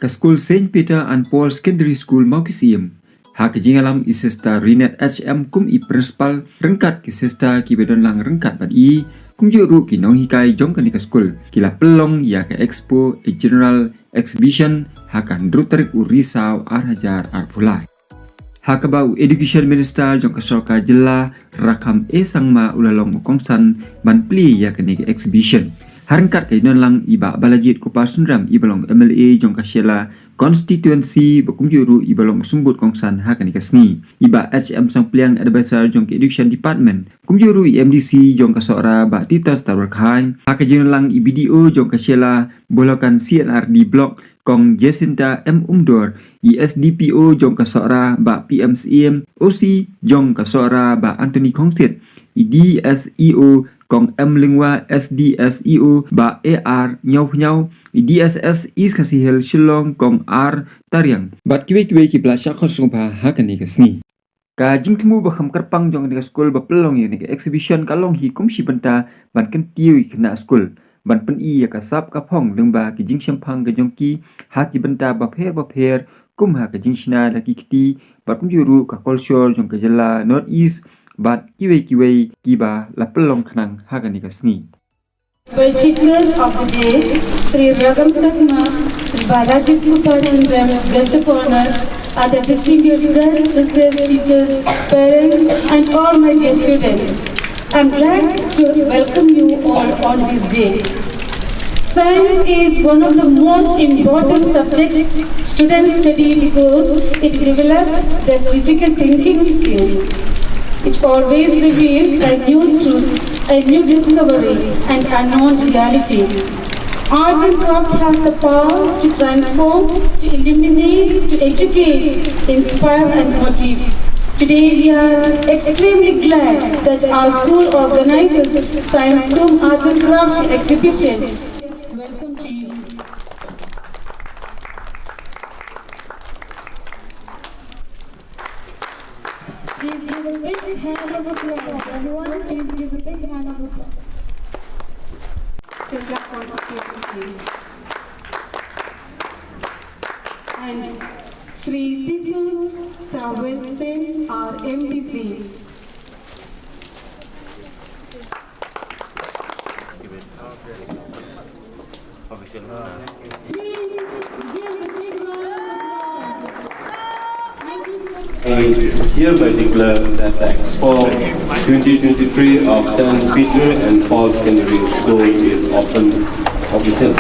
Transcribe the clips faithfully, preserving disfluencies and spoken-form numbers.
Ka skul Saint Peter and Paul Secondary School Mawkisiem, ha ka jingïalam i Sister Rinette H M kum i principal, ryngkat ki sister kiba don lang ryngkat bad i, kumjuh ruh ki nonghikai jong kane ka skul, ki la pynlong ïa ka expo, a general exhibition, ha ka hynriew tarik u Risaw ar hajar arphew lai. Ha kaba u Education Minister jong ka sorkar jylla, Rakkam A Sangma, u la long u kongsan ban plie ïa kane ka exhibition. Ha ryngkat ka don lang i Bah Balajied Kupar Synrem, iba long M L A jong ka Shella constituency, bad kumjuh ruh iba long u symbud kongsan ha kane ka sngi. I Bah H M Sangpliang, advisor jong ka Education Department, kumjuh ruh i M D C jong ka Sohra, Bah Titus Tarwarkhain. Ha ka jingdon lang i B D O jong ka Shella Bholokan C and R D Block, Kong Jacinta M Umdor, i S D P O jong ka Sohra, Bah P M Syiem, O C jong ka Sohra, Bah Anthony Khongsit, i D S E O Kong M Lyngwa, S D S E O Bah A R Ñiawphniaw, i D S S East Khasi Hills Shillong Kong R Tariang, bad kiwei kiwei kiba la shah khot sngewbha ha kane ka sngi. Ka jingthmu ba kham kyrpang jong kane ka skul ba pynlong ïa kane ka exhibition ka long hi kum shi bynta ban kyntiew ïa ki khynnah skul, ban pyni ïa ka sap ka phong lyngba ki jingshemphang ka jong ki ha ki bynta bapher bapher, kum ha ka jingshna da ki kti, bad kumjuh ruh ka culture jong ka jylla North East, bad kiwei kiwei kiba la pynlong khnang ha kane ka sngi. Well, chief guest of the day, Shri Rakkam Sangma, Shri Balajied Kupar Synrem, guest of honor, other distinguished guests, sisters, teachers, parents, and all my dear students. I'm glad to welcome you all on this day. Science is one of the most important subjects students study because it develops their critical thinking skills. It always reveals a new truth, a new discovery, and unknown reality. Art and craft has the power to transform, to illuminate, to educate, inspire, and motivate. Today, we are extremely glad that our school organizes Science Kum Art and Craft exhibition. Welcome to you. Please give a big hand of applause. Everyone, please give a big hand of applause. Shillong constituency. And Shri Peoples Tawel Singh, our M D C. Please give a big round of applause. I hereby declare that the Expo twenty twenty-three of Saint Peter and Paul Secondary School is open officially.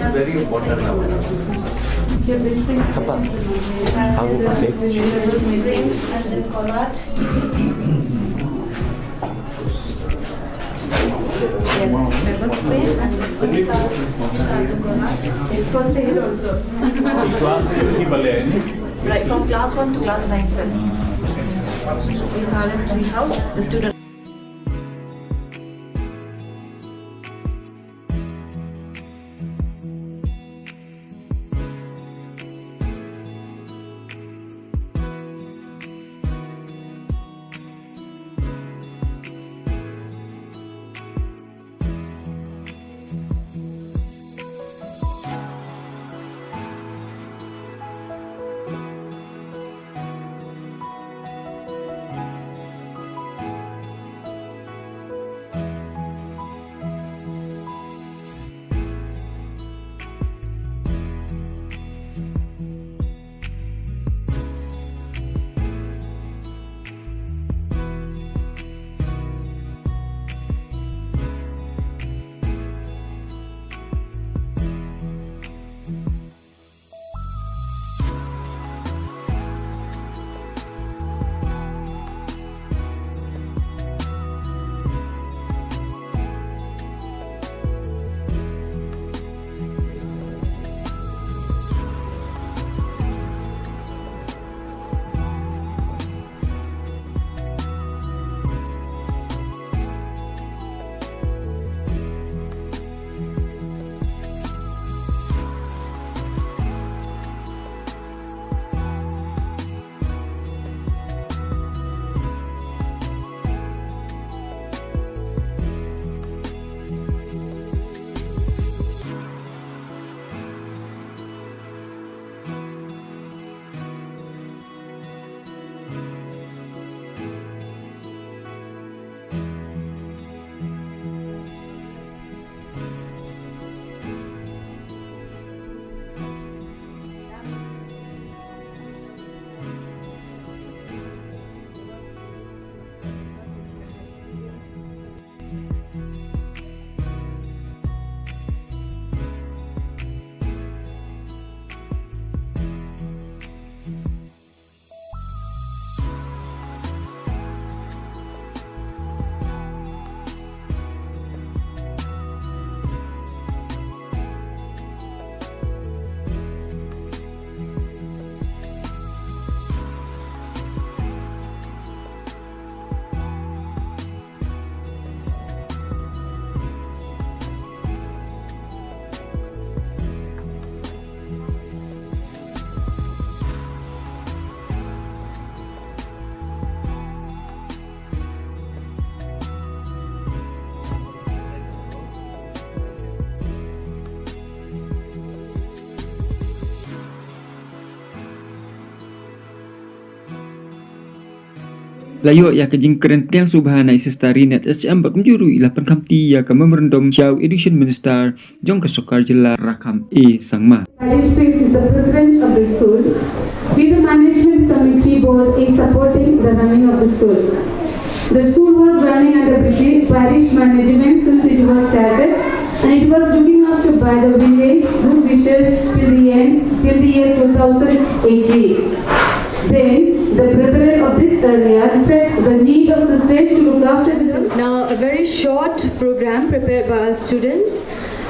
Very important. Apa? Aku pakai. Yes, pepper spray and it's for sale also. Class fifty bale. Right, from class one to class nine, sir. These are in three house, the student. La ïoh ïa ka jingkren pdiang sngewbha na i Sister Rinet H M bad kumjuh ruh i la pynkhamti ïa ka memorandum sha u Education Minister jong ka sorkar jylla Rakkam A Sangma. Parish Priest is the president of the school. We, the management committee board, is supporting the running of the school. The school was running under British parish management since it was started, and it was looking after by the village good wishers till the end, till the year two thousand eighteen. Then the brethren of this area felt the need of sisters to look after the children. Now, a very short program prepared by our students.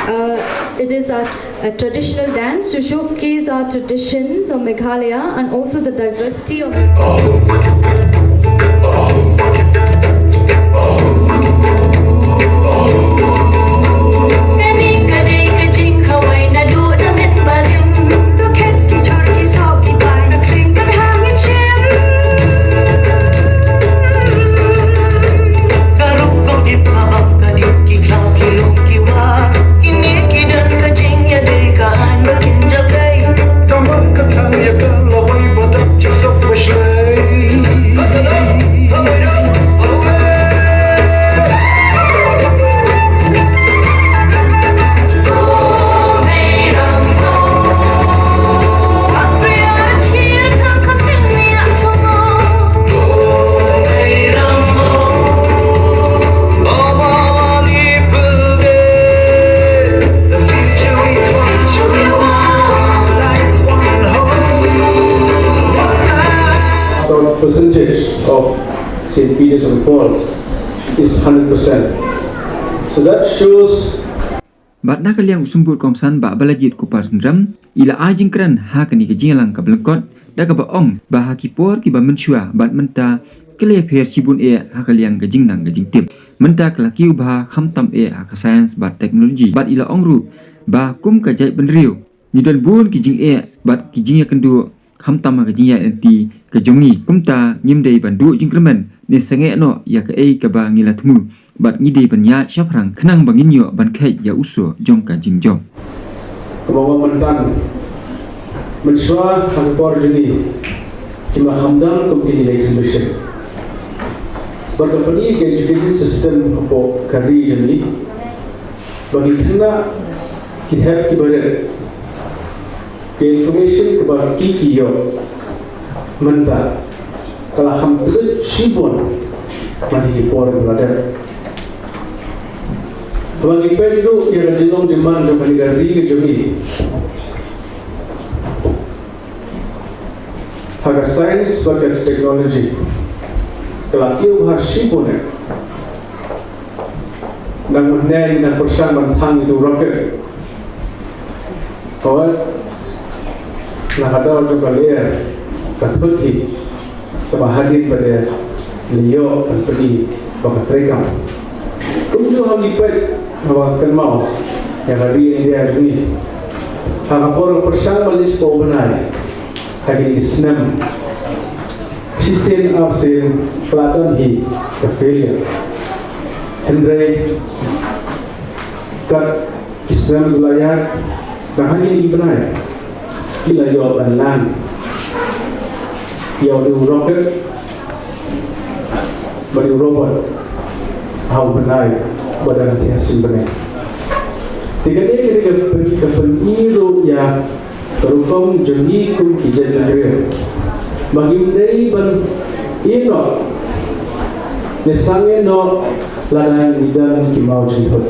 Uh, it is a, a traditional dance to showcase our traditions of Meghalaya and also the diversity of So percentage of Saint Peter's and Paul's is hundred percent. So that shows. Bad na ka liang u symbud kongsan Bah Balajied Kupar Syriem, i la ai jingkren ha kane ka jingïalang kaba lyngkot, da kaba ong ba ha ki por kiba mynshuwa bad mynta ka la ïapher shibun eh ha ka liang ka jingnang ka jingtip. Mynta ka la kiew bha khamtam eh ha ka science bad technology. Bad i la ong ruh ba kum ka jaitbynriew ngi don bun ki jingeh bad ki jingïakynduh khamtam ha ka jingïaid lynti ka jong ngi. Kumta ngim dei ban duh jingkyrmen ne sangeh noh ïa kaei kaba ngi la thmu, bad ngi dei ban ïaid shaphrang khnang ba ngin ïoh ban kheit ïa u soh jong ka jingjop. Kaba wan mynta, mynshuwa ha ka por jong ngi, ki ma kham dang kum kine ki exhibition. Bad ka pyni ka education system hapoh ka ri jong ngi ba ki khynnah ki hep kiba rit. Ka information kaba ki, ki ïoh mynta ka la kham tbit shibun man ki por ba la dep. Haba ngi peit ruh ïa ka jinglong jingman jong kane ka ri ka jong ngi ha ka science bad ka technology, ka la kiew bha shibun eh. Nang mynne ngi nang pyrshang ban thang ïa uto u rocket. Kawei na ka dor jong ka lyer ka thut hi, kaba hadien pat de la ïoh ban pyni ba ka treikam. Kumjuh ha ngi peit haba kynmaw ïa ka ri India jong ngi, ha ka por pyrshang ban leit shapoh u bnai ha kine ki snem shisien arsien ka la don hi ka failure. Hynrei kat ki snem ki la ïaid, ka ha kine ki bnai ki la ïoh ban land ïa u rocket bad u robot ha u bnai bad ha ka saiñbneng. Te kane ka dei ka pyni, ka pyni ruh ïa ka rukom jong ngi kum ki jaitbynriew ba ngim dei ban ïeh noh ne sangeh noh lada ngi don ki maw jingthut.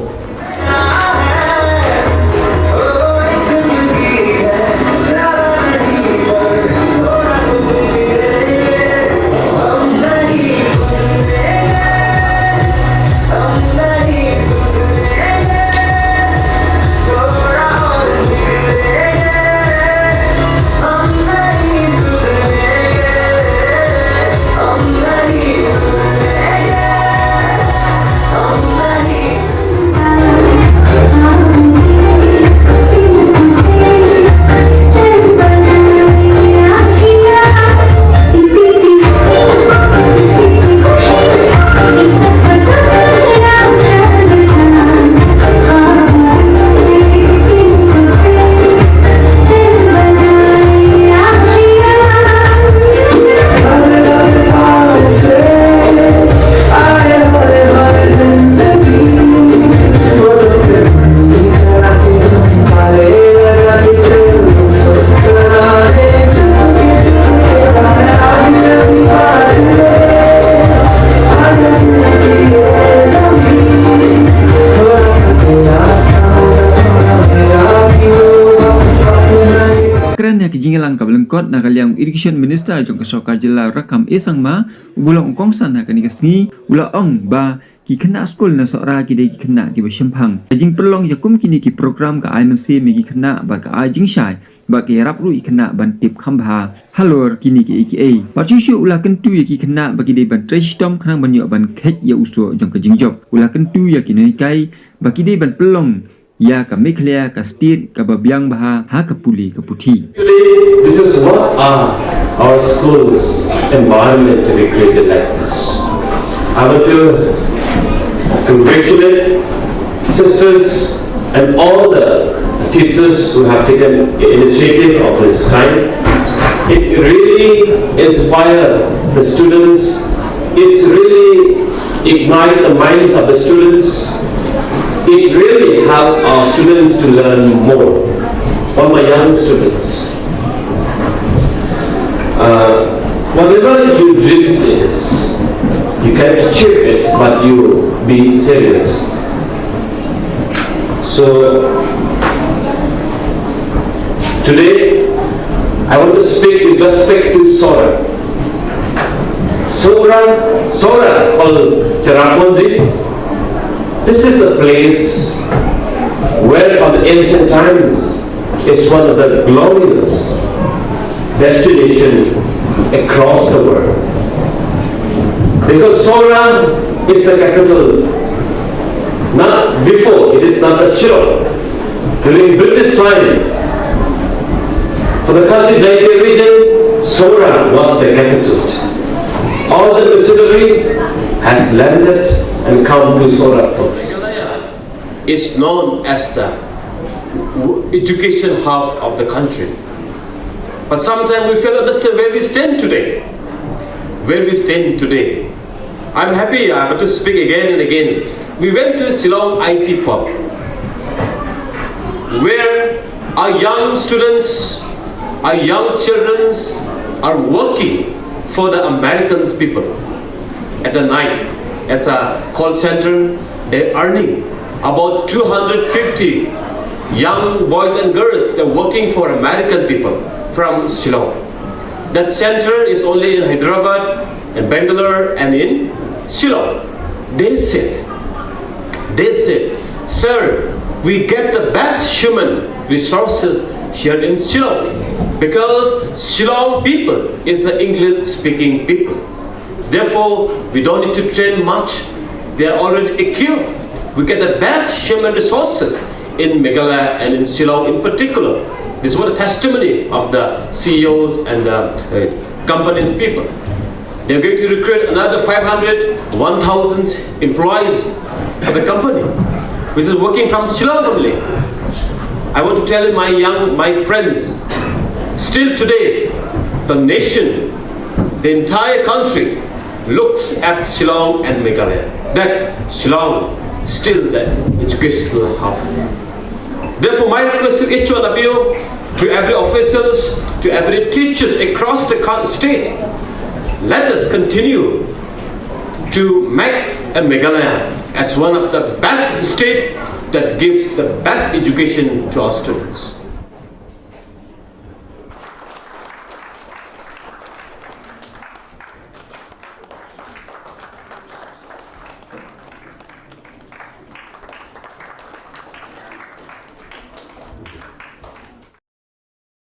Ki jingïalang kaba lyngkot na ka liang u Education Minister jong ka sorkar jylla Rakkam A Sangma, uba long u kongsan ha kane ka sngi, u la ong ba ki khynnah skul na Sohra ki dei ki khynnah kiba shemphang. Ka jingpynlong ïa kum kine ki program ka ai mynsiem ïa ki khynnah bad ka ai jingshai bad ka ïarap ruh ïa ki khynnah ban tip kham bha halor kine kiei kiei. Bad shuh shuh u la kyntu ïa ki khynnah ba ki dei ban trei shitom khnang ban ïoh ban kheit ïa u soh jong ka jingjop. U la kyntu ïa ki nonghikai ba ki dei ban pynlong ïa ka Meghalaya ka state kaba biang bha ha ka pule ka puthi. Today, this is what our, our schools environment to be created like this. I want to congratulate sisters and all the teachers who have taken the initiative of this kind. It really inspired the students. It's really ignite the minds of the students. It really helped our students to learn more. All my young students, uh, whatever your dreams is, you can achieve it, but you be serious. So today, I want to speak with respect to Sohra. Sohra, Sohra called Cherrapunji. This is a place where from the ancient times is one of the glorious destination across the world. Because Sohra is the capital, not before, it is not the Shillong. During British time, for the Khasi Jaintia region, Sohra was the capital. All the missionary has landed and come to Sohra first. Is known as the education hub of the country. But sometimes we fail to understand where we stand today. Where we stand today. I'm happy, I have to speak again and again. We went to Shillong I T Park, where our young students, our young children are working for the Americans people. At the night, as a call center, they're earning about two hundred fifty young boys and girls. They're working for American people from Shillong. That center is only in Hyderabad, in Bangalore, and in Shillong. They said, they said, "Sir, we get the best human resources here in Shillong because Shillong people is the English speaking people. Therefore, we don't need to train much. They are already equipped. We get the best human resources in Meghalaya and in Shillong in particular." This was a testimony of the C E Os and the uh, company's people. They're going to recruit another five hundred, one thousand employees for the company, which is working from Shillong only. I want to tell my young, my friends, still today, the nation, the entire country looks at Shillong and Meghalaya. That Shillong still the educational hub. Therefore, my request to each one of you, to every officials, to every teachers across the coun- state, let us continue to make a Meghalaya as one of the best state that gives the best education to our students.